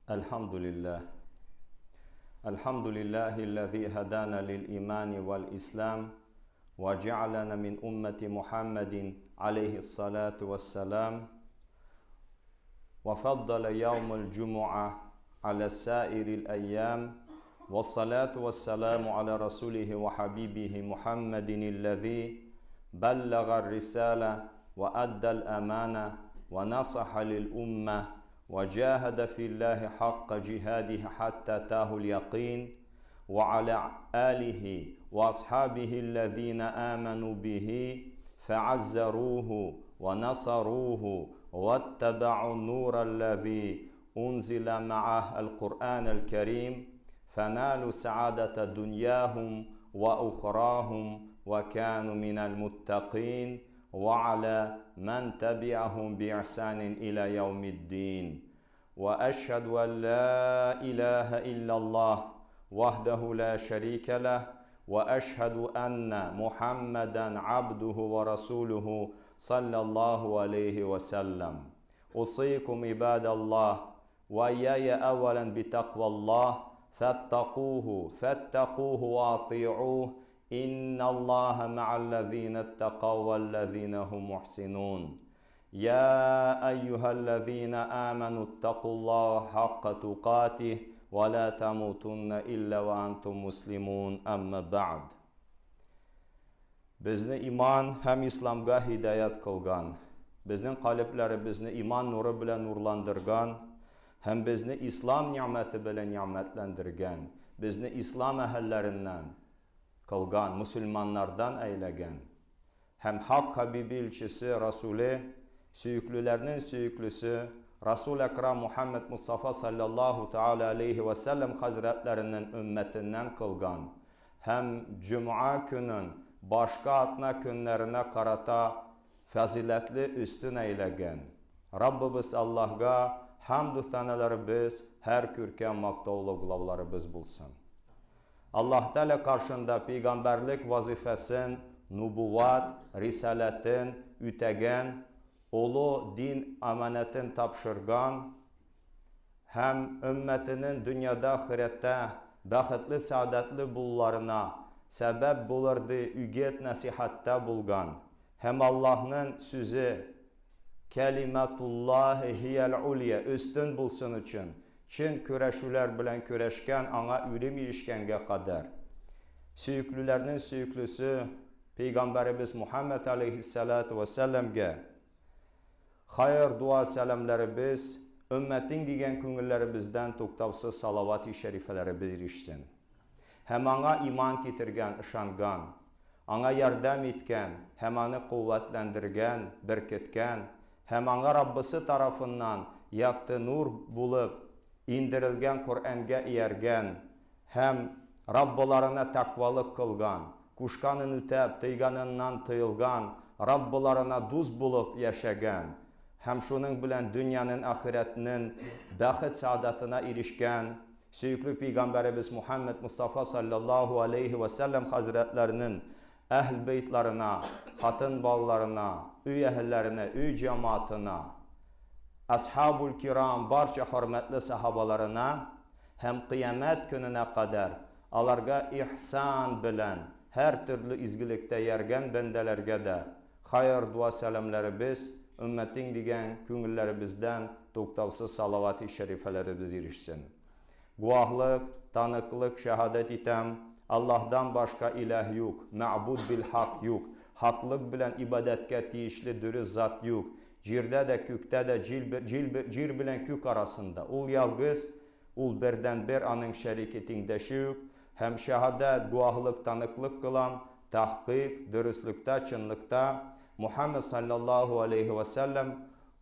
الحمد لله الحمد لله الذي هدانا للإيمان والإسلام وجعلنا من أمة محمد عليه الصلاة والسلام وفضل يوم الجمعة على سائر الأيام والصلاة والسلام على رسوله وحبيبه محمد الذي بلغ الرسالة وأدى الأمانة ونصح للأمة وجاهد في الله حق جهاده حتى تاه اليقين وعلى آله وأصحابه الذين آمنوا به فعزروه ونصروه واتبعوا النور الذي أنزل معه القرآن الكريم فنالوا سعادة دنياهم وأخراهم وكانوا من المتقين وعلى من تبعهم بإحسان إلى يوم الدين وأشهد أن لا إله إلا الله وحده لا شريك له وأشهد أن محمدا عبده ورسوله صلى الله عليه وسلم أوصيكم عباد الله وإياي أولا بتقوى الله فاتقوه فاتقوه وأطيعوه إن الله مع الذين اتقوا والذين هم محسنون يا أيها الذين آمنوا اتقوا الله حق تقاته ولا تموتن إلا وأنتم مسلمون أما بعد Безне иман һәм исламга һидаят кылган, безнең калебләребезне иман нуры белән нурландырган һәм безне ислам нигъмәте белән нигъмәтләндергән, безне ислам әһелләреннән кылган, мөселманнардан әйләгән һәм Хак Хәбибе илчесе, Расуле, сөеклеләрнең сөеклесе, Расул Әкрам Мухәммәд Мостафа салләллаһу тәгалә алейһи вә сәлләм хәзрәтләренең өммәтеннән кылган һәм җомга көнен башка атна көннәренә карата фазыйләтле өстен әйләгән Раббыбыз Аллаһга хәмду-сәналарыбыз, һәр күркәм мактау-олуглауларыбыз булсын. Аллаһ Тәгалә каршында пәйгамбәрлек вазыйфасын, нубуват, рисаләтен үтәгән, олы дин аманәтен тапшырган һәм өммәтенең дөньяда-ахирәттә бәхетле-сәгадәтле булуларына сәбәп булырдай үгет-нәсыйхәттә булган һәм Аллаһның сүзе Кәлимәтуллаһи һиял-улья өстен булсын өчен чын көрәшүләр белән көрәшкән аңа үлем ирешкәнгә кадәр. Сөеклеләрнең сөеклесе Пәйгамбәребез Мухәммәд алейһиссәләтү вәссәламгә хәер дуа сәламләребез, өммәтең дигән күңелләребездән туктаусыз салават-и шәрифәләребез ирешсен. Һәм аңа иман китергән, ышанган, аңа ярдәм иткән һәм аны куәтләндергән, беркеткән һәм аңа Раббысы тарафыннан якты нур булып иңдерелгән Коръәнгә ияргән һәм Раббыларына тәкъвалык кылган, кушканын үтәп, тыйганыннан тыелган, Раббыларына дус булып яшәгән һәм шуның белән дөньянын, ахирәтнен бәхет-сәгадәтенә ирешкән Сөекле пәйгамбәребез Мухәммәд Мостафа салләллаһу алейһи вә сәлләм хәзрәтләренең әһл бейтларына, хатын балаларына, өй әһелләренә, өй җәмаатына, әсхабул кирам барча хөрмәтле сахабаларына һәм кыямәт көненә кадәр аларга ихсан белән һәр төрле изгелектә яргән бәндәләргә дә хәер дуа сәламләребез, өммәтең дигән күңелләребездән туктаусыз салавати шәрифәләребез ирешсен. Гуаһлык, таныклык, шәһадәт итәм, Аллаһдан башка иләһ юк, мәгъбуд бил хак юк, хаклык белән ибадәткә тиешле дөрес зат юк, җирдә дә, күктә дә, җил, җил, җир белән күк арасында. Ул ялгыз, ул бердәнбер, аның шәрике тиңдәше юк, һәм шәһадәт, гуаһлык, таныклык кылам, тәхкыйк, дөреслектә, чынлыкта, Мухәммәд салләллаһу алейһи вә сәлләм,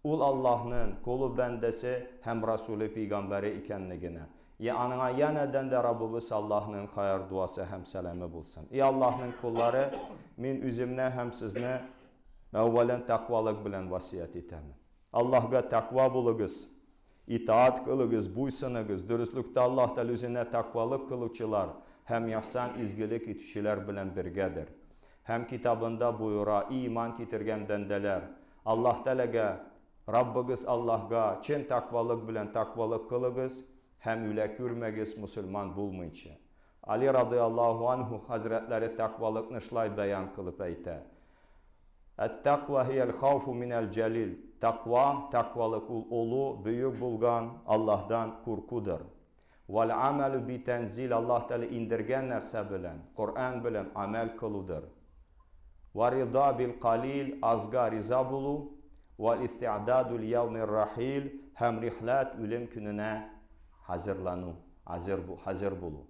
ул Аллаһнын колы бәндәсе һәм Расуле пәйгамбәре икәнлегенә. Я аныңа янәдән дә Раббыбыз Аллаһнын хәер дуасы һәм сәламе булсын. И Аллаһнын коллары, мин үземне һәм сезне әүвәлән тәкъвалык белән васыять итәмен. Аллаһга тәкъва булыгыз, итаать кылыгыз, буйсыныгыз, дөреслектә Аллаһ Тәгалә үзенә тәкъвалык кылучылар һәм ихсан изгелек итүчеләр белән бергәдер. Һәм китабында боера, И иман китергән бәндәләр! Аллаһ Тәгаләгә, Раббыгыз Аллаһга чын тәкъвалык белән тәкъвалык кылыгыз. һәм үлә күрмәгез мөселман булмыйча. Али радыяллаһу анһу хәзрәтләре тәкъвалыкны шулай бәян кылып әйтә. Әт-тәкъва һиял хауфу минәл җәлил. Тәкъва, тәкъвалык ул олы, бөек булган Аллаһдан куркудыр. Вәл амәлү би тәнзил Аллаһ Тәгалә индергән нәрсә белән, Коръән белән амәл кылудыр. Вә рида бил калил азга риза булу, вәл исти'даду ли яумир рахил һәм рихләт үлем көненә хәзерләнү, хәзер булу.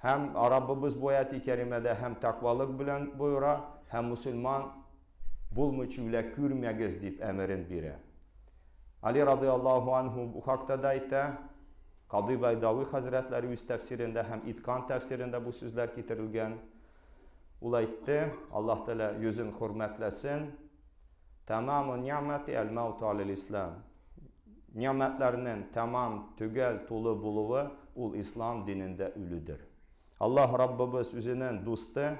Һәм Раббыбыз бу аяти кәримәдә һәм тәкъвалык белән боера, һәм мусульман булмыйча үлә күрмәгез дип әмерен бирә. Али радыяллаһу анһу бу хакта да әйтә. Кадый Байдави хәзрәтләре үз тәфсирендә һәм Иткан тәфсирендә бу сүзләр китерелгән. Ул әйтте, Аллаһ Тәгалә йөзен хөрмәтләсен. Тәмаму ни'мәти әл-мауту алел-ислам. Ни'мәтләрнең тәмам, төгәл, тулы булуы ул ислам динендә үлүдер. Аллаһ Раббыбыз үзенең дусты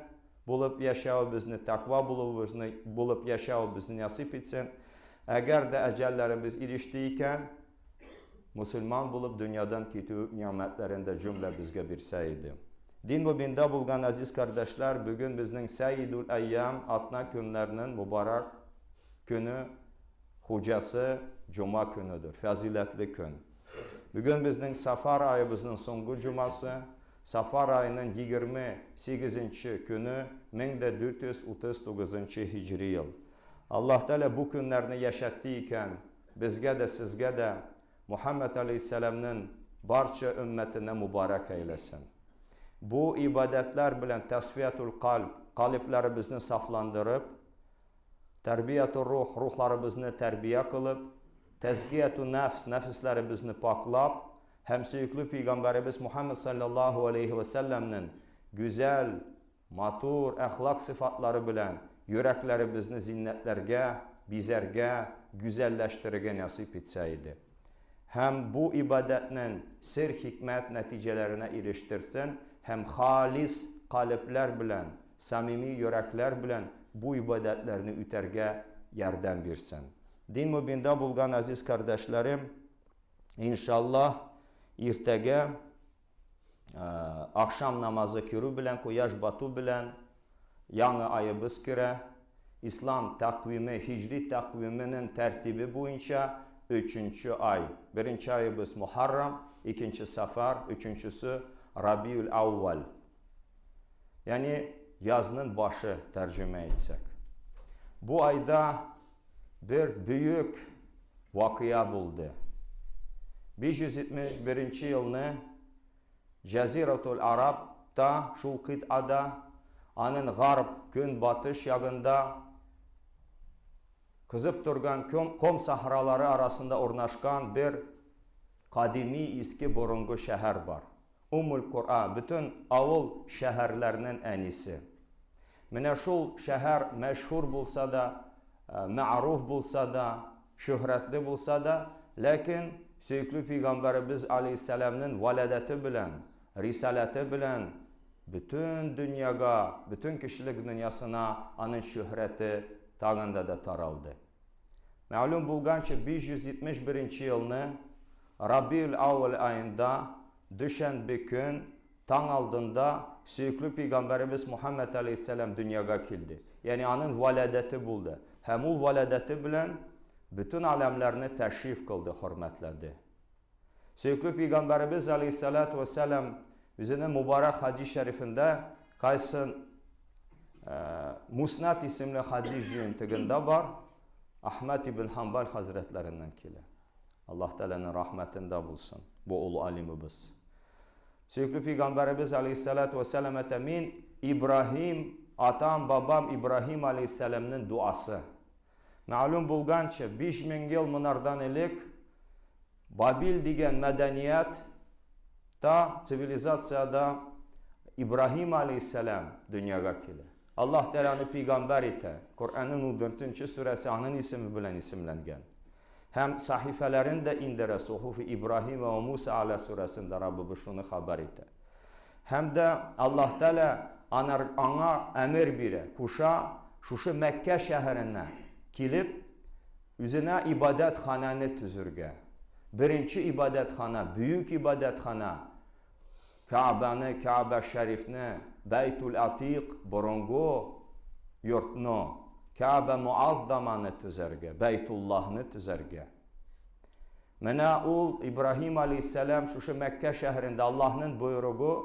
булып яшәвебезне, тәкъва булуыбызны булып яшәвебезне насыйп итсен. Әгәр дә әҗәлләребез иреште икән, мусульман булып дөньядан китү ни'мәтләрен дә җөмләбезгә бирсә иде. Дин мөбиндә булган азиз кардәшләр, бүген безнең Сәйидул әйям, атна көннәрнең мубарак көне, хуҗасы җома көнедер, фазиләтле көн. Бүген безнең Сафар аебызның соңгы җомасы, Сафар аеның 28 көне, 1439 һиҗри ел. Аллаһ Тәгалә бу көннәрне яшәтте икән, безгә дә, сезгә дә Мухаммад алейһиссәламнең барча өммәтенә мубарак әйләсен. Бу ибадәтләр белән тәсфиятул кальб, калибләребезне сафландырып, тәрбиятур рух, рухларыбызны тәрбия кылып, тәзкияту нәфс, нәфесләребезне паклап һәм сөекле пәйгамбәребез Мухаммад саллаллаһу алейһи вә сәлләмнең гүзәл Матур әхлак сыйфатлары белән йөрәкләребезне зиннәтләргә, бизәргә, гүзәлләштерергә нәсыйп итсә иде. Һәм бу ибадәтнең сер-хикмәт нәтиҗәләренә ирештерсен һәм халис калебләр белән, самими йөрәкләр белән бу ибадәтләрне үтәргә ярдәм бирсен. Дин мөбиндә булган азиз кардәшләрем, иншаллаһ, иртәгә Ахшам намазы керү белән, кояш бату белән яңа аебыз керә. Ислам тәкъвиме, һиҗри тәкъвименең тәртибе буенча өченче ай. Беренче аебыз Мухаррам, икенче Сафар, өченчесе Рабиул Әүвәл. Ягъни язның башы тәрҗемә итсәк. Бу айда бер бөек вакыйга булды. 571 елны Җәзиратул Арабта, шул кыйтъада, аның гарб, көнбатыш ягында кызып торган ком сахралары арасында урнашкан бер кадими иске борынгы шәһәр бар. Уммул-Кора, бөтен авыл шәһәрләрнең әнисе. Менә шул шәһәр мәшһүр булса да, мәгъруф булса да, шөһрәтле булса да, ләкин сөекле пәйгамбәребез алейһиссәламнең вәладәте белән, рисаләте белән бөтен дөньяга, бөтен кешелек дөньясына аның шөһрәте тагын да да таралды. Мәгълүм булганча, 571 елны Рабиул Әүвәл аенда, дүшәнбе көн, таң алдында сөекле пәйгамбәребез Мухәммәд алейһиссәлам дөньяга килде. Ягъни аның вәладәте булды. Һәм ул вәладәте белән бөтен аләмләрне тәшриф кылды, хөрмәтләде. Сөекле пәйгамбәребез алейһиссәлату вәссәлам үзенең мубарак хадис шәрифендә кайсын Муснат исемле хадис җыентыгында бар, Ахмад ибн Хамбал хәзрәтләреннән килә. Аллаһ Тәгаләнең рәхмәтендә булсын бу олы алимыбыз. Сөекле пәйгамбәребез алейһиссалату вәссәлам әйтә, мин Ибраһим, атам, бабам Ибраһим алейһиссәламнең дуасы. Мәгълүм булганча, 5000 ел монардан элек Бабил дигән мәдәният та цивилизациядә Ибраһим алейһиссәлам дөньяга килә. Аллаһ Тәгалә аны пәйгамбәр итә. Коръәннең 14 сүрәсе аның исеме белән исемләнгән. Һәм сахифәләрен дә индерә, Сухуфи Ибраһим вә Муса аля сүрәсендә Раббыбыз шуны хәбәр итә. Һәм дә Аллаһ Тәгалә аңа әмер бирә, куша, шушы Мәккә шәһәренә килеп, үзенә ибадәт ханәне төзергә. Беренче ибадәтхана, бөек ибадәтхана, Кәгъбәне, Кәгъбә шәрифне, Бәйтул Атыйк, борынгы йортны, Кәгъбә Муаззаманы төзәргә, Бәйтуллаһны төзәргә. Менә ул Ибраһим алейһиссәлам шушы Мәккә шәһәрендә Аллаһның боерыгы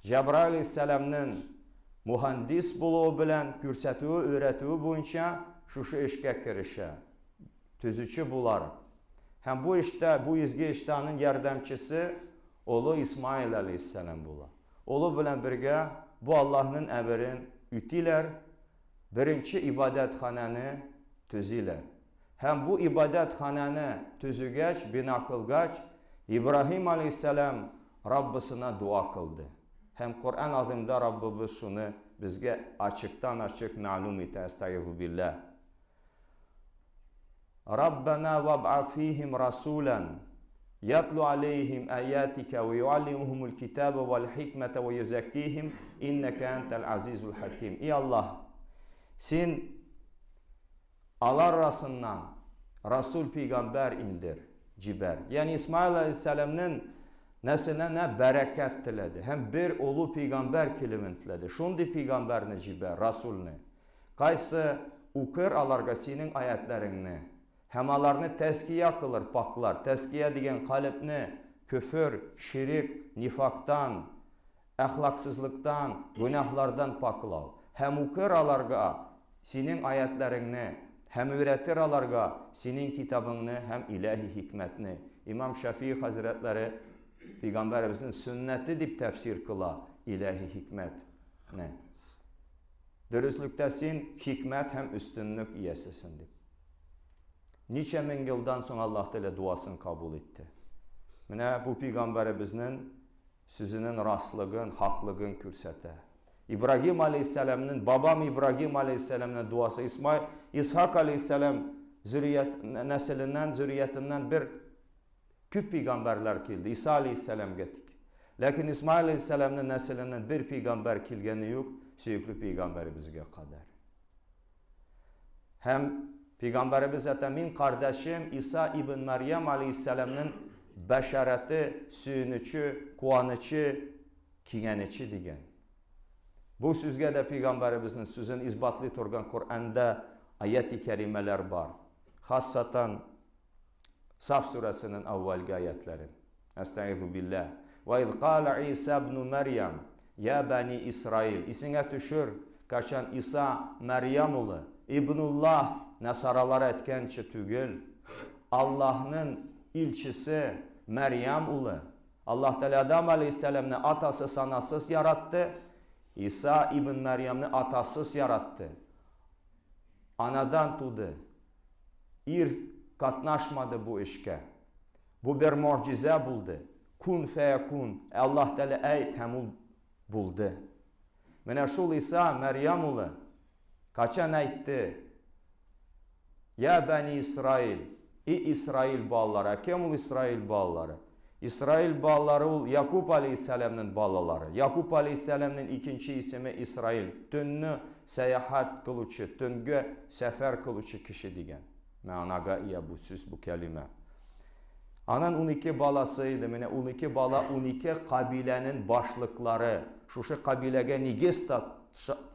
Җәбраил алейһиссәламның мөхәндис булуы белән күрсәтүе, өйрәтүе буенча шушы эшкә керешә. Төзүче буларак. Һәм бу эштә, бу изге эштә аның ярдәмчесе олы Исмаил алейһиссәлам була. Олы белән бергә бу Аллаһның әмерен үтиләр, беренче ибадәтханәне төзиләр. Һәм бу ибадәтханәне төзегәч, бина кылгач, Ибраһим алейһиссәлам Раббысына дуа кылды. Һәм Коръән Азимда Раббыбыз шуны безгә ачыктан-ачык мәгълүм итә, әстәгыйзу билләһ. Раббана ваб'аth фихим расулан ятлу алейхим аятика ва юаллимухумул китаба вал хикмата ва юзаккихим иннака антал азизул хаким. И Аллаһ, син алар арасыннан Расул пейгамбәр индер, җибәр. Ягъни Исмаил алейһиссәламнең нәселенә бәрәкәт теләде һәм бер олы пейгамбәр килүен теләде. Шундый пейгамбәрне җибәр, Расулны. Кайсы укыр аларга синең аятләреңне һәм аларны тәзкия кылыр, пакълар. Тәзкия дигән калебне көфер, ширек, нифактан, әхлаксызлыктан, гөнаһлардан пакълау. Һәм укыр аларга синең аятләреңне һәм өйрәтер аларга синең китабыңны һәм илаһи хикмәтне. Имам Шафии хәзрәтләре пәйгамбәребезнең сөннәте дип тәфсир кыла илаһи хикмәтне. Дөреслектә син хикмәт һәм өстенлек иясесең, дип. Ничә мең елдан соң Аллаһ Тәгалә дуасын кабул итте. Менә бу пәйгамбәребезнең сүзенең раслыгын, хаклыгын күрсәтә. Ибрагим алейһиссәламнең, бабам Ибрагим алейһиссәламнең дуасы, Исмаил, Исхак алейһиссәлам зөрият нәселеннән, зөриятеннән бер Күп пәйгамбәрләр килде, Иса алейһиссәламгә тик. Ләкин Исмаил алейһиссәламнең нәселеннән бер пәйгамбәр килгәне юк, сөекле пәйгамбәребезгә кадәр. Һәм пәйгамбәребез әйтә, мин кардәшем Иса ибн Мәрьям алейһиссәламнең бәшәрәте, сөенече, куанычы, киңәнече дигән. Бу сүзгә дә пәйгамбәребезнең сүзен исбатлый торган Коръәндә аяти кәримәләр бар. Хассатан Саф сүрәсенең әүвәлге аятләрен. Әстәгыйзу билләһ. Ва из кала Иса ибн Мәрьям, я бани Исраил. Исеңә төшер, качан Иса Мәрьям улы, Ибнуллаһ, насаралар әйткәнчә түгел, Аллаһның илчесе Мәрьям улы. Аллаһ Тәгалә Адам алейһиссәламны атасыз, анасыз яратты. Иса ибн Мәрьямны атасыз яратты. Анадан туды. Ир катнашмады бу эшкә. Бу бер могҗиза булды. Кун фәякун. Аллаһ Тәгалә әйт һәм ул булды. Менә шул Иса Мәрьям улы качан әйтте? Я бәни Исраил, и Исраил балалары. Ә кем ул Исраил балалары? Исраил балалары ул Якуб алейһиссәламның балалары. Якуб алейһиссәламның икенче исеме Исраил. Төнне сәяхәт кылучы, төнгә сәфәр кылучы кеше дигән мәгънәгә ия бу сүз, бу кәлимә. Анын 12 баласы иде. Менә 12 бала 12 кабиләнең башлыклары. Шушы кабиләгә нигез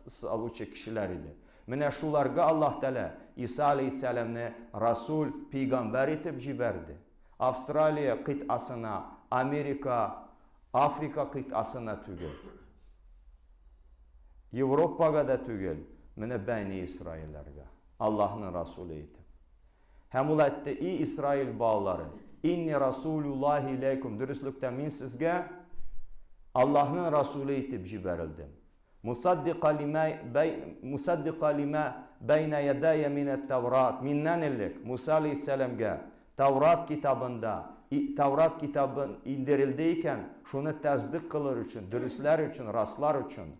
салучы кешеләр иде. Менә шуларга Аллаһ Тәгалә Иса алейһиссәламне расул, пәйгамбәр итеп җибәрде. Австралия кыйтасына, Америка, Африка кыйтасына түгел. Европага да түгел, менә Бәни Исраилләргә, Аллаһның расулы итеп. Һәм ул әйтте, и Исраил балалары, инни расулуллахи иләйкум, дөреслектә мин сезгә Аллаһның расулы итеп җибәрелдем. Мусаддика лима бәй мусаддика лима бәйнә ядая минәт Таврат. Миннән элек Муса алейһиссәламгә Таурат китабында Таурат китабын индерелде икән, шуны тәсдык кылыр өчен, дөресләр өчен, раслар өчен.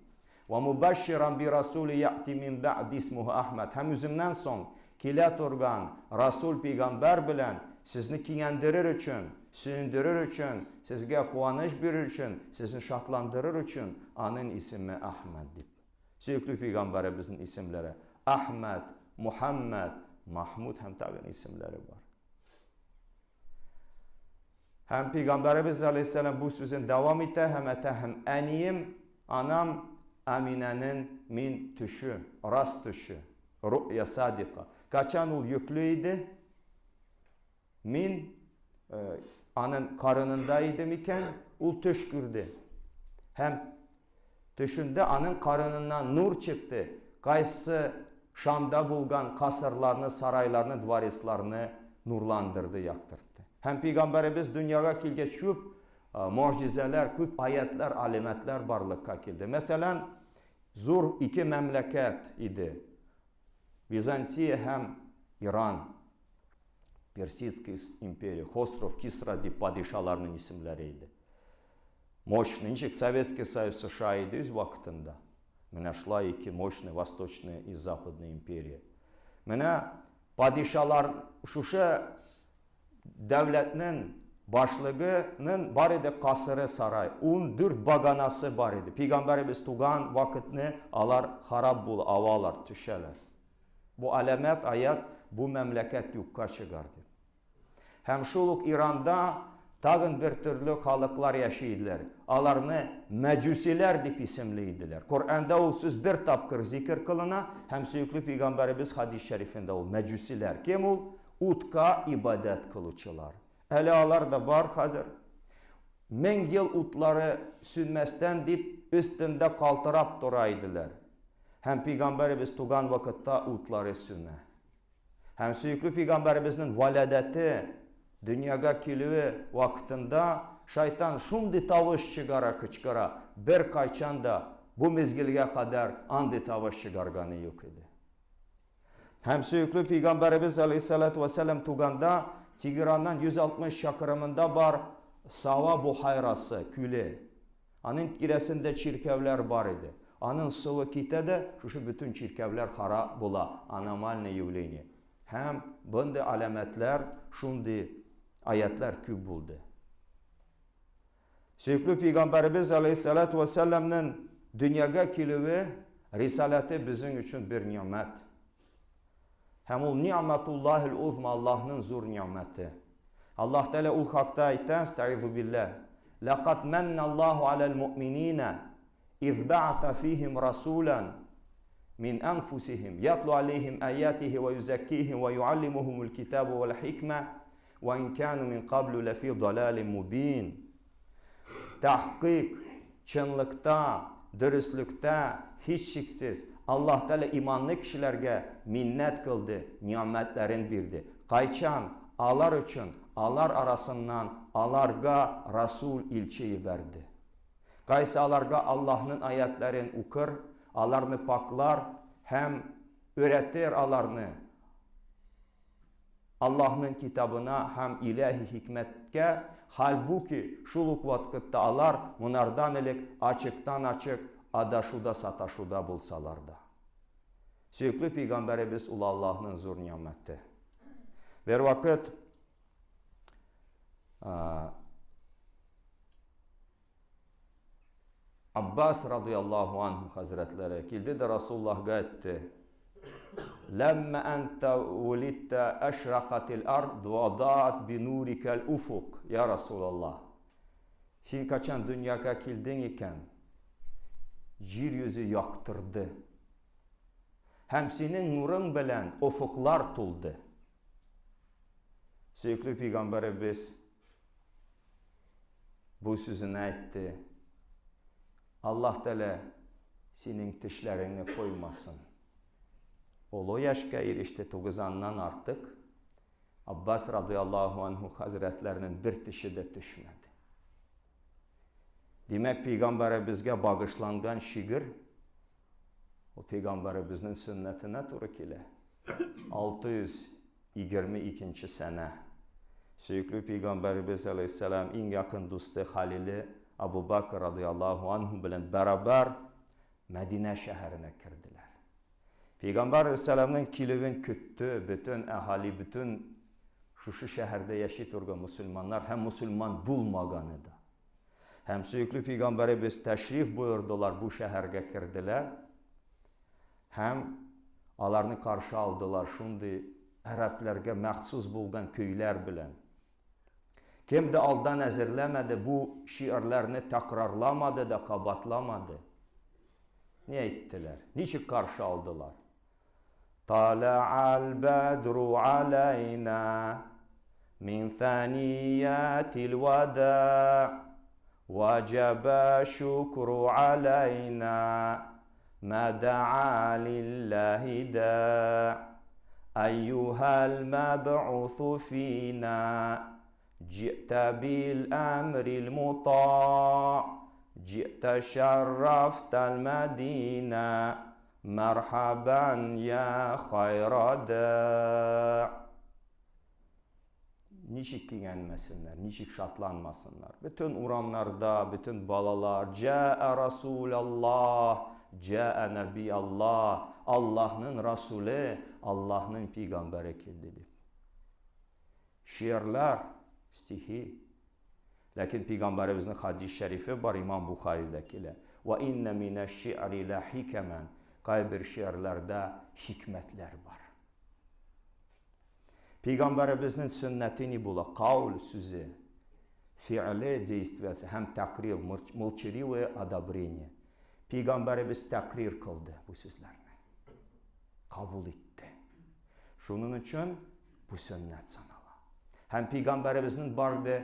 Ва мубашширан би расули яти мин бәгъди исмуху Ахмад. Һәм үземнән соң килә торган Расул пәйгамбәр белән сезне киңәндерер өчен, сөендерер өчен, сезгә куаныч бирер өчен, сезне шатландырыр өчен, аның исеме Әхмәд дип. Сөекле пәйгамбәребезнең исемләре Әхмәд, Мухәммәд, Махмуд һәм тагын исемләре бар. Һәм пәйгамбәребез алейһиссәлам бу сүзен дәвам итә һәм әйтә, һәм әнием, анам Аминәнең мин төше, рас төше, ру'я садика. Качан ул йөкле иде? Мин э, аның карынында идем икән, ул төш күрде. Һәм Төшендә аның карыныннан нур чыкты, кайсы Шамда булган касырларны, сарайларны, дворецларны нурландырды, яктыртты. Һәм пәйгамбәребез дөньяга килгәч күп могҗизәләр, күп аятлар, аләмәтләр барлыкка килде. Мәсәлән, зур ике мәмләкәт иде. Византия һәм Иран. Персидская империя, Хосров, Кисра дип падишаларның исемләре иде. Мощный, ничек Советский Союз США иде үз вакытында. Менә шулай ике мощный Восточная и Западная империя. Менә падишалар шушы дәүләтнең башлыгының бар иде касыры сарай, 14 баганасы бар иде. Пәйгамбәребез туган вакытны алар харап була, авалар, төшәләр. Бу аләмәт аят бу мәмләкәт юкка чыгар дип. Һәм шул ук Иранда тагын бер төрле халыклар яши иделәр. Аларны мәҗүсиләр дип исемли иделәр. Коръәндә ул сүз бер тапкыр зикер кылына һәм сөекле пәйгамбәребез хадис шәрифендә ул мәҗүсиләр. Кем ул? Утка ибадәт кылучылар. Әле алар да бар хәзер. Мең ел утлары сүнмәстән дип өстендә калтырап тора иделәр. Һәм пәйгамбәребез туган вакытта утлары сүнә. Һәм сөекле пәйгамбәребезнең вәләдәте, дөньяга килүе вакытында шайтан шундый тавыш чыгара, кычкыра, бер кайчан да бу мизгелгә кадәр андый тавыш чыгарганы юк иде. Һәм сөекле пәйгамбәребез алейһиссалату вәссәлам туганда Тегераннан 160 чакрымында бар Сава бухайрасы, күле. Аның тирәсендә чиркәүләр бар иде. Аның суы китә дә, шушы бөтен чиркәүләр харап була, аномальное явление. Һәм мондый аләмәтләр, шундый аятлар күп булды. Сөекле пәйгамбәребез алейһиссалату вәссәламның дөньяга килүе, рисаләте безнең өчен бер ни'мәт. Һәм ул ни'мәтуллаһил узма, Аллаһның зур ни'мәте. Аллаһ Тәгалә ул хакта әйтә, астагыйзу билләһ. Ләкад мәнналлаһу аләл муъминина из бә'ата фихим расулан мин анфусихим ятлу алейхим аятихи ва юзаккихим ва юаллимухумул китаба вал хикма Ва ин кану мин каблю ләфи далалин мубин. Тәхкыйк, чынлыкта, дөреслектә, һичшиксез, Аллаһ Тәгалә иманлы кешеләргә миннәт кылды, нигъмәтләрен бирде. Кайчан? Алар өчен, алар арасыннан аларга Расул, илче җибәрде. Кайсы аларга Аллаһның аятләрен укыр, аларны пакълар һәм өйрәтер аларны Аллаһның китабына һәм иләһи хикмәткә, хәлбуки, шул ук вакытта алар монардан элек ачыктан-ачык адашуда-саташуда булсалар да. Сөекле пәйгамбәребез ул Аллаһның зур нигъмәте. Бервакыт Аббас радыяллаһу анһу хәзрәтләре килде дә Расуллаһга әйтте. Ләммә әнтә улитта әшракатил ард ва даат бинурикәл уфук. Я Расулаллаһ. Син качан дөньяга килдең икән? Җир йөзе яктырды. Һәм синең нурың белән офыклар тулды. Сөекле пәйгамбәребез Бу сүзен әйтте. Аллаһ Тәгалә синең тешләреңне коймасын. Олы яшькә иреште, тугызаннан артык. Аббас радиаллаһу анһу хәзрәтләренең бер теше дә төшмәде. Димәк, пәйгамбәребезгә багышланган шигырь ул пәйгамбәребезнең сөннәтенә туры килә. 622 нче сәнә. Сөекле пәйгамбәребез алейһиссәлам иң якын дусты Халиле Абу Бакр радиаллаһу анһу белән бәрабәр Мәдинә шәһәренә керделәр. Пәйгамбәр алейһиссәламның килүен көтте бөтен әһали, бөтен шушы шәһәрдә яши торган мөселманнар һәм мөселман булмаганы да. Һәм сөекле пәйгамбәребез тәшриф боердылар, бу шәһәргә керделәр. Һәм аларны каршы алдылар шундый гарәпләргә махсус булган көйләр белән. Кем дә алдан әзерләмәде, бу шигырьләрне тәкрарламады да, кабатламады. Ни әйттеләр? Ничек каршы алдылар? Тала'ал бадру алайна мин саниятил вада ваҗаба шукру алайна ма да'a лиллахи да أيها المبعوث فينا جئت بالأمر المطاع جئت شرفت المدينة مرحبا يا خير داع. Ничек киңәнмәсеннәр, ничек шатланмасыннар. Бөтен урамнарда, бөтен балалар, Җәә Расулаллаһ, Җәә Нәби Аллаһ, Аллаһның Расуле, Аллаһның пигамбәре килде дип. Шигырьләр, стихи. Ләкин пигамбәребезнең хадис шәрифе бар, Имам Бухарида килә. Ва инна минәш ши'ри ла хикәмән. Кайбер шигырьләрдә хикмәтләр бар. Пәйгамбәребезнең сөннәте ни була? Каул сүзе, фи'ле действиясе һәм тәкърир, молчаливое одобрение. Пәйгамбәребез тәкърир кылды бу сүзләрне. Кабул итте. Шуның өчен бу сөннәт санала. Һәм пәйгамбәребезнең барды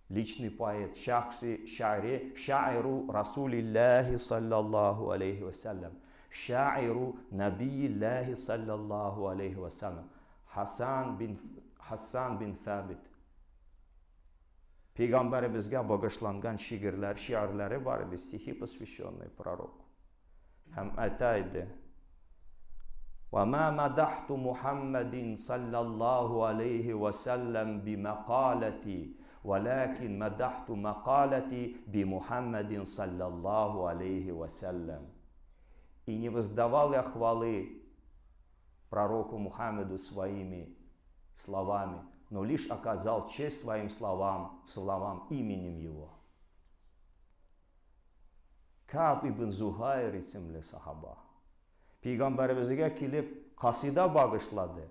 личный поэт, шәхси шаире, шаиру Расулиллахи саллаллаху алейхи ва саллям, шаиру Набииллахи саллаллаху алейхи ва саллям, Хасан бин Хасан бин Сабит. Пәйгамбәребезгә багышланган шигырьләр, шигырьләре бар иде, стихи, посвященные пророку. Һәм әйтә иде: Ва ма мадахту Мухаммадин саллаллаху алейхи ва саллям би макалати, валакин мадахту макалати би Мухаммадин саллаллаху алейхи ва саллям. И не воздавал я хвалы пророку Мухаммеду своими словами, но лишь оказал честь своим словам, словам именем его. Каб ибн Зухайр исемле сахаба. Пәйгамбәребезгә килеп касыйда багышлады.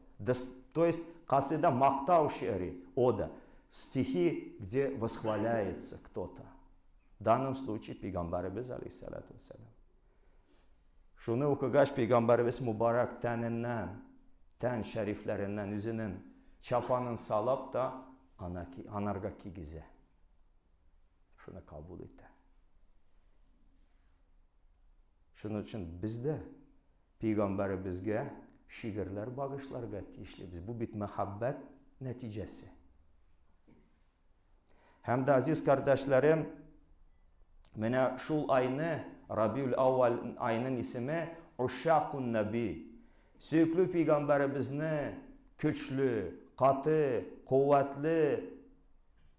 То есть касыйда мактау шире, ода, стихи, где восхваляется кто-то. В данном случае пәйгамбәребез алейхиссалату вассалам. Шуны укыгач пәйгамбәребез мубарак тәненнән, тән шәрифләреннән үзенең чапанын салап та ана, анарга кигезә. Шуны кабул итә. Шуның өчен без дә пәйгамбәребезгә шигырьләр багышларга тиешлебез. Бу бит мәхәббәт нәтиҗәсе. Һәм дә, азиз кардәшләрем, менә шул айны, Рабиул Әүвәл айның исеме Ушакун Наби. Сөекле пәйгамбәребезне көчле, каты, куәтле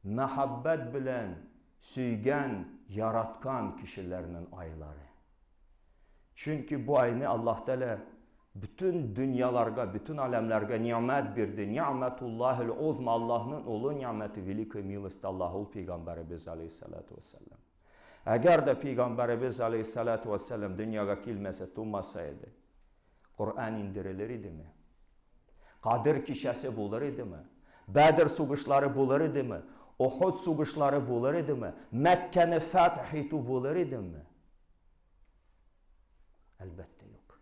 мәхәббәт белән сөйгән, яраткан кешеләрнең айлары. Чөнки бу айны Аллаһ Тәгалә бөтен дөньяларга, бөтен аләмнәргә ни'мәт бирде. Ни'мәтуллаһил узма, Аллаһның олы ни'мәте, великая милость Аллаһ ул пәйгамбәребез алейхиссалату вассалам. Әгәр дә пәйгамбәребез алейхиссалату вассалам дөньяга килмәсә, тумаса иде, Коръән индерелер идеме? Кадер кичәсе булыр идеме? Бәдер сугышлары булыр идеме? Охот сугышлары булыр идеме? Мәккәне фәтх итү булыр идеме? Әлбәттә, юк.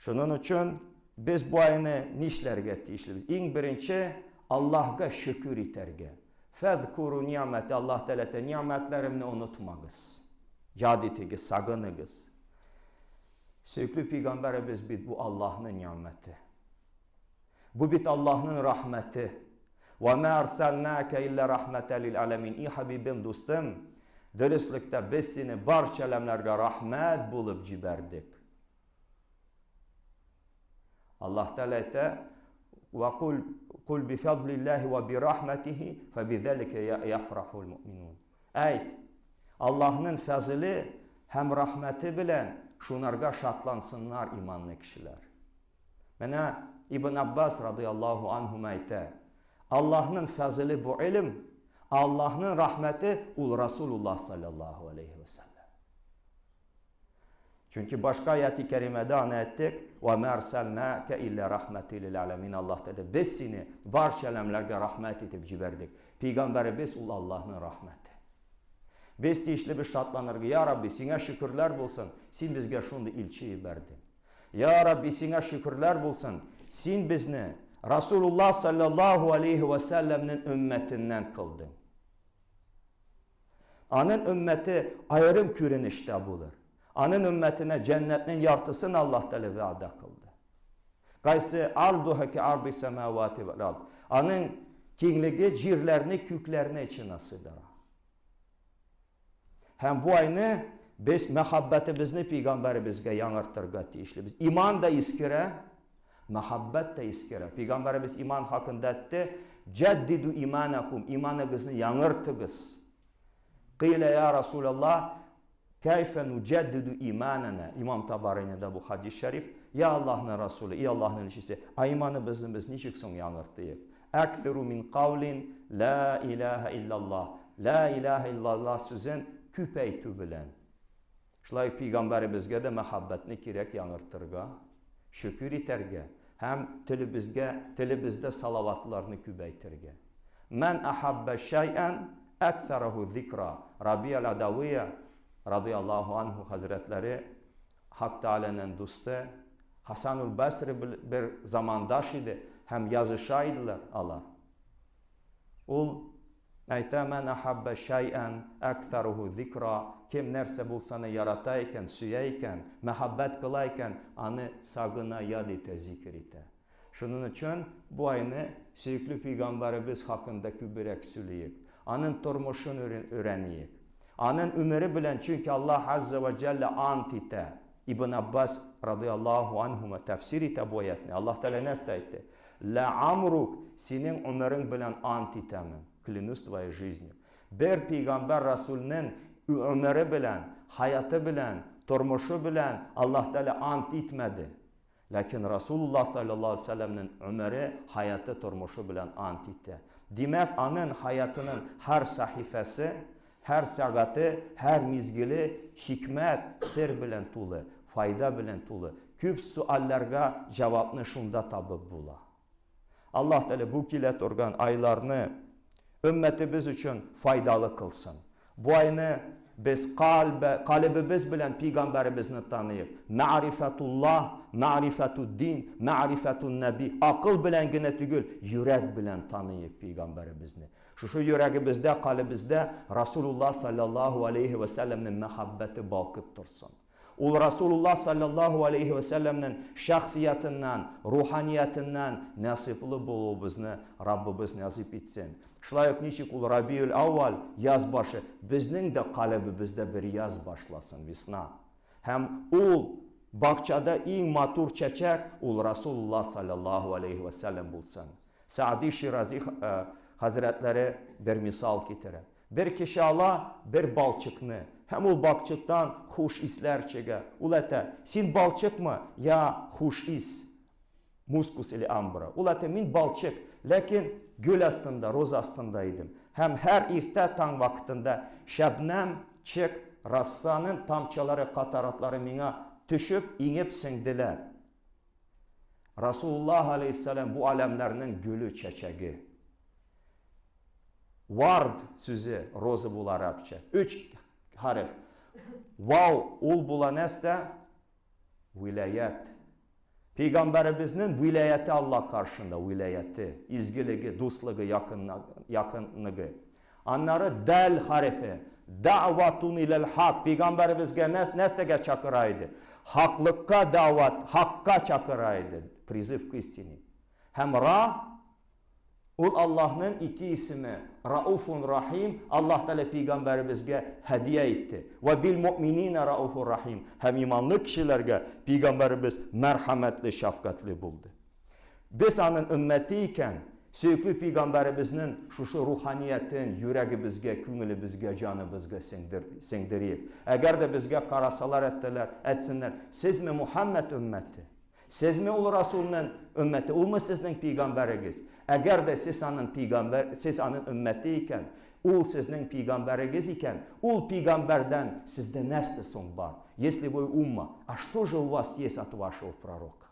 Шуның өчен без бу айны нишләргә тиешлебез? Иң беренче Аллаһка шөкер итәргә. Фәзкуру ни'мәт, Аллаһ Тәгалә әйтә, ни'мәтләремне онытмагыз. Яд итегез, сагыныгыз. Сөекле пәйгамбәребез бит бу Аллаһның ни'мәте. Бу бит Аллаһның рәхмәте. Ва ма арсалнака илля рахмәтә лил аламин. И хабибем, дустым, дөреслектә без сине барча әләмнәргә рәхмәт булып җибәрдек. Аллаһ Тәгалә әйтә, "Ва кул кул би фазлиллаһи ва би рахматихи фабизалика яфрахул муъминун." Әйт, Аллаһның фазылы һәм рәхмәте белән шунарга шатлансыннар иманлы кешеләр. Менә Ибн Аббас радыяллаһу анһу әйтә, Аллаһның фазылы бу илм, Аллаһның рәхмәте ул Расулуллаһ саллаллаһу алейхи ва саллям. Чөнки башка аяти кәримәдә аны әйттек, Вә мә арсалнакә илля рахмәти лил аләмин Аллаһ Тәгалә без сине барча әләмләргә рәхмәт итеп җибәрдек. Пәйгамбәребез ул Аллаһның рәхмәте. Без тиешлебез шатланырга, Я Рабби, сиңа шөкерләр булсын, син безгә шундый илче җибәрдең. Я Рабби, сиңа шөкерләр булсын, син безне Расулуллаһ саллаллаһу алейхи ва сәлләмнең өммәтеннән кылдың. Аның өммәте аерым күренештә булыр. Аның өммәтенә җәннәтнең яртысын Аллаһ Тәгалә вәгъдә кылды. Кайсы ардуха ки арды самавати вәл ард. Аның киңлеге җирләрне, күкләрне эченә сыйдыра. Һәм бу айны без мәхәббәтебезне пәйгамбәребезгә яңартырга тиешлебез. Иман да искерә, мәхәббәт тә искерә. Пәйгамбәребез иман хакында әйтте, Җәддиду иманакум, иманыгызны яңартыгыз. Кыйлә я Расулаллах, кәйфә нуҗәддиду иманана. Имам Табаринеда бу хадис шәриф. Я Аллаһның Расулы, и Аллаһның илчесе, а иманыбызны без ничек соң яңартыйк? Әксиру мин каулин ла илаһа иллаллаһ. Ла илаһа иллаллаһ сүзен күп әйтү белән. Шулай ук пәйгамбәребезгә дә мәхәббәтне кирәк яңартырга, шөкер итәргә һәм телебезгә, телебездә салаватларны күбәйтергә. Мән ахабба шәйән әксараху зикра. Раби аль-Адавия радыяллаһу анһу хәзрәтләре Хак Тәгаләнең дусты Хасанул Басри бер замандаш иде һәм языша иделәр алар. Ул әйтә, Мән ахабба шәйән әксаруху зикра, кем нәрсә булса аны ярата икән, сөя икән, мәхәббәт кыла икән, аны сагына, яд итә, зикер итә. Шуның өчен бу айны сөекле пәйгамбәребез хакында күбрәк сөйлиек, аның тормышын өйрәниек. Аның өмере белән, чөнки Аллаһ Азза вә Җәллә ант итә. Ибн Аббас радыяллаһу анһума тәфсир итә бу аятны. Аллаһ Тәгалә нәрсә әйтте? Лә амрук, синең өмерең белән ант итәмен. Клянусь твоей жизнью. Бер пәйгамбәр расулнең өмере белән, хаяты белән, тормышы белән Аллаһ Тәгалә ант итмәде. Ләкин Расулуллаһ салләллаһу алейһи ва сәлләмнең гомере, хаяты, тормышы белән ант итә. Димәк, аның хаятының һәр сәхифәсе, һәр сәгате, һәр мизгеле хикмәт, сер белән тулы, файда белән тулы. Күп сөальләргә җавапны шунда табып була. Аллаһ Тәгалә бу килә торган айларны өммәтебез өчен файдалы кылсын. Бу айны без кальбе, калебебез белән пәйгамбәребезне таныйк. Мәгърифәтуллаһ, мәгърифәтуддин, мәгърифәтун нәби. Акыл белән генә түгел, йөрәк белән таныйк пәйгамбәребезне. Шушы йөрәгебездә, калебездә Расулуллаһ саллаллаһу алейхи вә сәлләмнең мәхәббәте балкып торсын. Ул Расулуллаһ салләллаһу алейһи вә сәлләмнең шәхсиятыннан, руханиятыннан насыйплы булуыбызны Раббыбыз насыйп итсен. Шулай ук ничек ул Рабиул әүвәл, яз башы, безнең дә калебебездә бер яз башласын, весна. Һәм ул бакчада иң матур чәчәк ул Расулуллаһ салләллаһу алейһи вә сәлләм булсын. Сәгъди Ширази хәзрәтләре бер мисал китерә. Бер кеше ала бер балчыкны, һәм ул балчыктан хуш исләр чыга. Ул әйтә, син балчыкмы, я хуш ис, мускус или амбра. Ул әйтә, мин балчык, ләкин гөл астында, роза астында идем. Һәм һәр иртә таң вакытында шәбнәм, чек, рассаның тамчылары, катаратлары миңа төшеп, иңеп сеңделәр. Расулуллаһ алейһиссәлам бу аләмнәрнең гөле, чәчәге. Вард сүзе роза була арабча. Өч хәреф. Вау ул була нәрсә? Вилаят. Пәйгамбәребезнең вилаяте Аллаһ каршында, вилаяте, изгелеге, дуслыгы, якынлыгы. Аннары дәл хәрефе. Дәгъватун иләл хак. Пәйгамбәребезгә нәрсәгә чакыра иде? Хаклыкка дәгъват, хакка чакыра иде. Призыв к истине. Һәм ра Ул Аллаһның ике исеме, Рауфун Рахим, Аллаһ Тәгалә пәйгамбәребезгә һәдия итте. Вә бил муъминина рауфур рахим. Һәм иманлы кешеләргә пәйгамбәребез мәрхәмәтле, шәфкатьле булды. Без аның өммәте икән, сөекле пәйгамбәребезнең шушы руханиятен йөрәгебезгә, күңелебезгә, җаныбызга сеңдер, сеңдерик. Әгәр дә безгә карасалар, әттеләр, әйтсеннәр, сезме Мухәммәд өммәте? Сезме ул Расулның өммәте, улмы сезнең пәйгамбәрегез? Әгәр дә сез аның пәйгамбәр, сез аның өммәте икән, ул сезнең пәйгамбәрегез икән, ул пәйгамбәрдән сездә нәрсә соң бар? Если вы умма, а что же у вас есть от вашего пророка?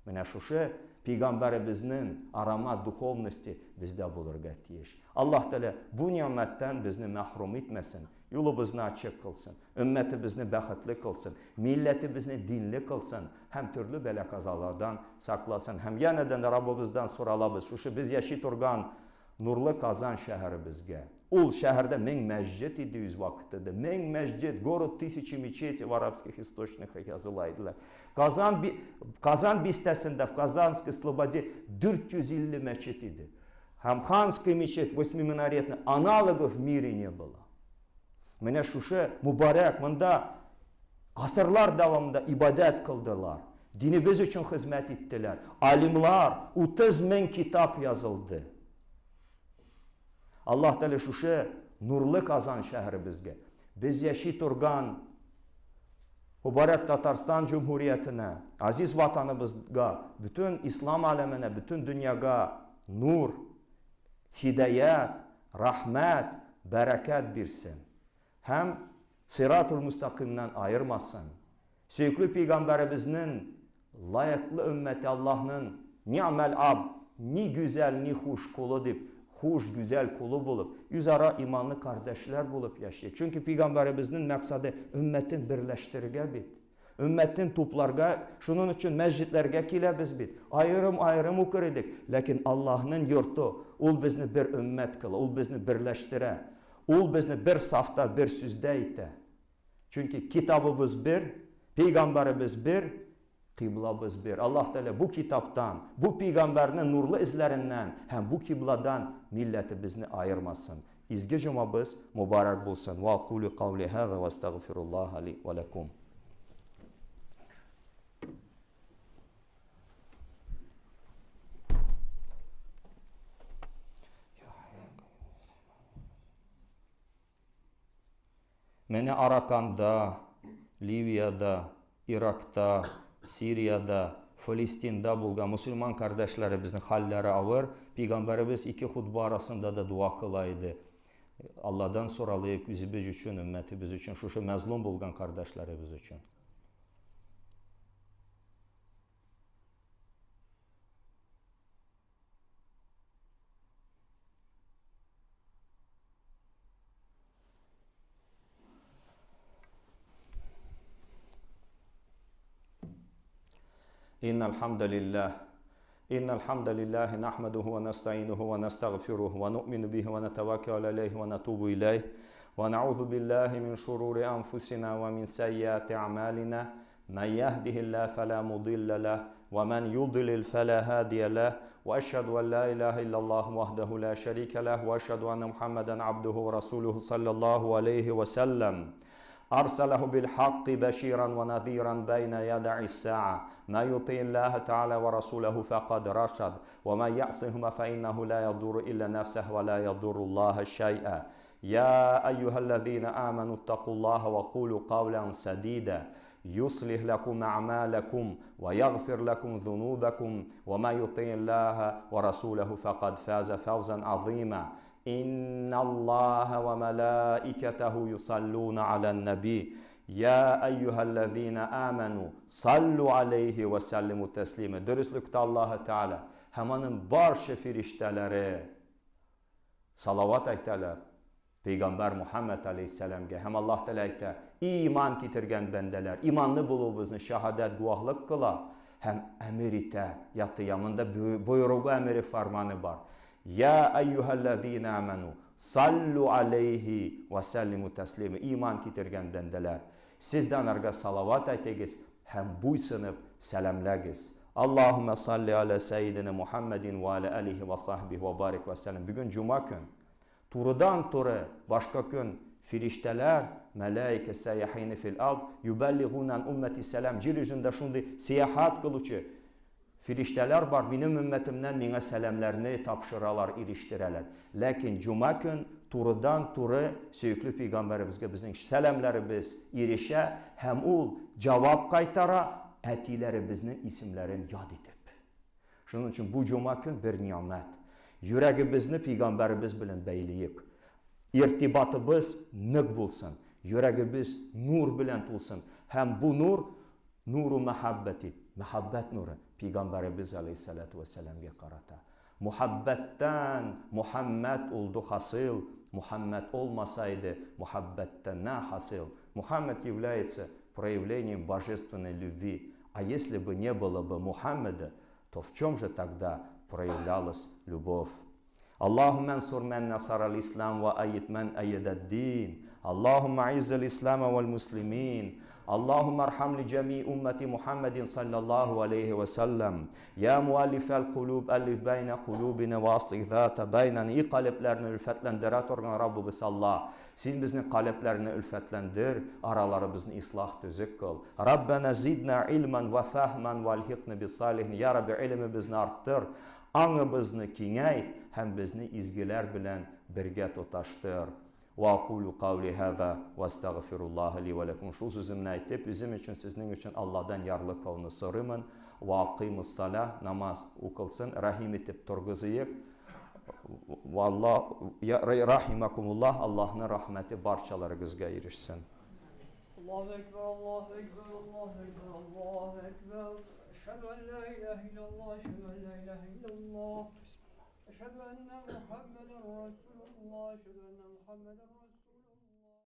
Менә шушы пәйгамбәребезнең аромат духовности бездә булырга тиеш. Аллаһ Тәгалә бу нигъмәттән безне мәхрүм итмәсен, юлыбызны ачык кылсын, өммәтебезне бәхетле кылсын, милләтебезне динле кылсын һәм төрле бәла-казалардан сакласын. Һәм янәдән Раббыбыздан соралабыз, шушы без яши торган нурлы Казан шәһәребезгә. Ул шәһәрдә 1000 мәсҗид иде үз вакытында. 1000 мәсҗид, город тысячи мечетей в арабских источниках языла иделәр. Казан, Казан бистәсендә, в Казанской слободе 450 мәчет иде. Һәм ханский мечеть восьмиминаретный, аналогов в мире не было. Менә шушы мубарәк монда гасырлар дәвамында ибадәт кылдылар. Динебез өчен хезмәт иттеләр. Алимлар, 30 мең китап язылды. Аллаһ Тәгалә шушы нурлы Казан шәһәребезгә, без яши торган Мубарәк Татарстан җөмһүриятенә, азиз ватаныбызга, бөтен ислам әләменә, бөтен дөньяга нур, һидаят, рәхмәт, бәрәкәт бирсен. Һәм сиратул мустакимнан аермасын. Сөекле пәйгамбәребезнең лаеклы өммәте Аллаһның ни'мәл аб, ни гүзәл, ни хуш кулы дип, хуш, гүзәл кулы булып, үзара иманлы кардәшләр булып яши. Чөнки пәйгамбәребезнең максаты өммәтен берләштерергә бит. Өммәтен тупларга, шуның өчен мәсҗидләргә киләбез бит. Аерым-аерым укыр идек, ләкин Аллаһның йорты, ул безне бер өммәт кыла, ул безне берләштерә. Ул безне бер сафта, бер сүздә итә. Чөнки китабыбыз бер, пәйгамбәребез бер, кыйблабыз бер. Аллаһ Тәгалә бу китаптан, бу пәйгамбәрнең нурлы эзләреннән һәм бу кыйбладан милләтебезне аермасын. Изге җомабыз мөбарәк булсын. Ва акулю каули һаза ва астагфируллаһа ли ва лакум. Менә Араканда, Ливиядә, Иракта, Сириядә, Фалестинда булган мөселман кардәшләребезнең хәлләре авыр. Пәйгамбәребез ике хутба арасында да дуа кыла иде. Алладан соралыйк үзебез өчен, өммәтебез өчен, шушы мәзлум булган кардәшләребез өчен. إن الحمد لله إن الحمد لله نحمده ونستعينه ونستغفره ونؤمن به ونتوكل عليه ونتوب إليه ونعوذ بالله من شرور أنفسنا ومن سيئات أعمالنا من يهده الله فلا مضل له ومن يضلل فلا هادي له وأشهد أن لا إله إلا الله وحده لا شريك له وأشهد أن محمدا عبده ورسوله صلى الله عليه وسلم أرسله بالحق بشيرا ونذيرا بين يدي الساعة ما يطيع الله تعالى ورسوله فقد رشد ومن يعصهما فإنه لا يضر إلا نفسه ولا يضر الله شيئا يا أيها الذين آمنوا اتقوا الله وقولوا قولا سديدا يصلح لكم أعمالكم ويغفر لكم ذنوبكم وما يطيع الله ورسوله فقد فاز فوزا عظيما إن الله وملائكته يصلون على النبي يا أيها الذين آمنوا صلوا عليه وسلموا تسليما Дөреслектә Аллаһы Тәгалә һәм аның барча фирештәләре салават әйтәләр Пәйгамбәр Мухаммад алейһиссәламгә һәм Аллаһ Тәгалә әйтә, иман китергән бәндәләр, иманлы булуыбызны шаһадәт гуаһлык кыла һәм әмер итә, ятыя. Монда боеругы әмере фарманы бар. Я әйюһәлләзина аману, саллу алейхи ва сәллиму тәслима. Иман китергән бәндәләр, сез дә анарга салават әйтегез һәм буйсынып сәламләгез. Аллаһуммә салли аля сәйидина Мухаммадин ва аля алихи ва сахбихи ва барик ва сәлләм. Бүген җума көн. Турыдан-туры башка көн фириштәләр, мәләикә сәяхине фил ард, юбәллигуна ан уммәти сәлам, җир йөзендә шундый сәяхәт кылучы фириштәләр бар, минем өммәтемнән миңа сәламләрне тапшыралар, ирештерәләр. Ләкин җума көн турыдан-туры сөекле пәйгамбәребезгә безнең сәламләребез ирешә һәм ул җавап кайтара. Әтиләребезнең исемләрен яд итеп. Шуның өчен бу җома көн бер ни'мәт. Йөрәгебезне пәйгамбәребез белән бәйлиек. Иртибатыбыз нык булсын. Йөрәгебез нур белән тулсын. Һәм бу нур нуру мәхәббәти, мәхәббәт нуры пәйгамбәребез алейһиссалату вәссәламгә карата. Мөхәббәттән Мухаммәд улду хасил, Мухаммәд олмаса иде, мөхәббәттән на хасил. Мухаммед является проявлением божественной любви. А если бы не было бы Мухаммеда, то в чем же тогда проявлялась любовь? اللهم انصر من نصر الإسلام وأيد من أيد الدين اللهم أعز الإسلام والمسلمين اللهم ارحم لجميع أمة محمد صلى الله عليه وسلم يا مؤلف القلوب ألف بين قلوبنا وأصلح ذات بيننا. И калебләрне өлфәтләндерә торган Раббыбыз Аллаһ, син безнең калебләрне өлфәтләндер, араларыбызны ислах төзек кыл. Раббана зидна илман ва фахман вальхикна биссалихин. Я Рабби, илмебезне арттыр, аңыбызны киңәйт һәм безне изгеләр белән бергә тоташтыр. Ва акулу каули хаза ва астагфируллаһа ли ва лакум. Шул сүземне әйтеп, үзем өчен, сезнең өчен Аллаһдан ярлыкауны сорыймын. Ва акыймус сала, намаз укылсын, рәхим итеп торгызыйк. Валлаһ рахимакумуллаһ, Аллаһның рәхмәте барчаларыгызга ирешсен. Аллаһу экбер, Аллаһу экбер, Аллаһу экбер, Аллаһу экбер. Әшһәдү ан ла илаһа иллаллаһ, әшһәдү ан ла илаһа иллаллаһ. Әшһәдү әннә Мухаммәдән расулуллаһ, әшһәдү әннә Мухаммәдән.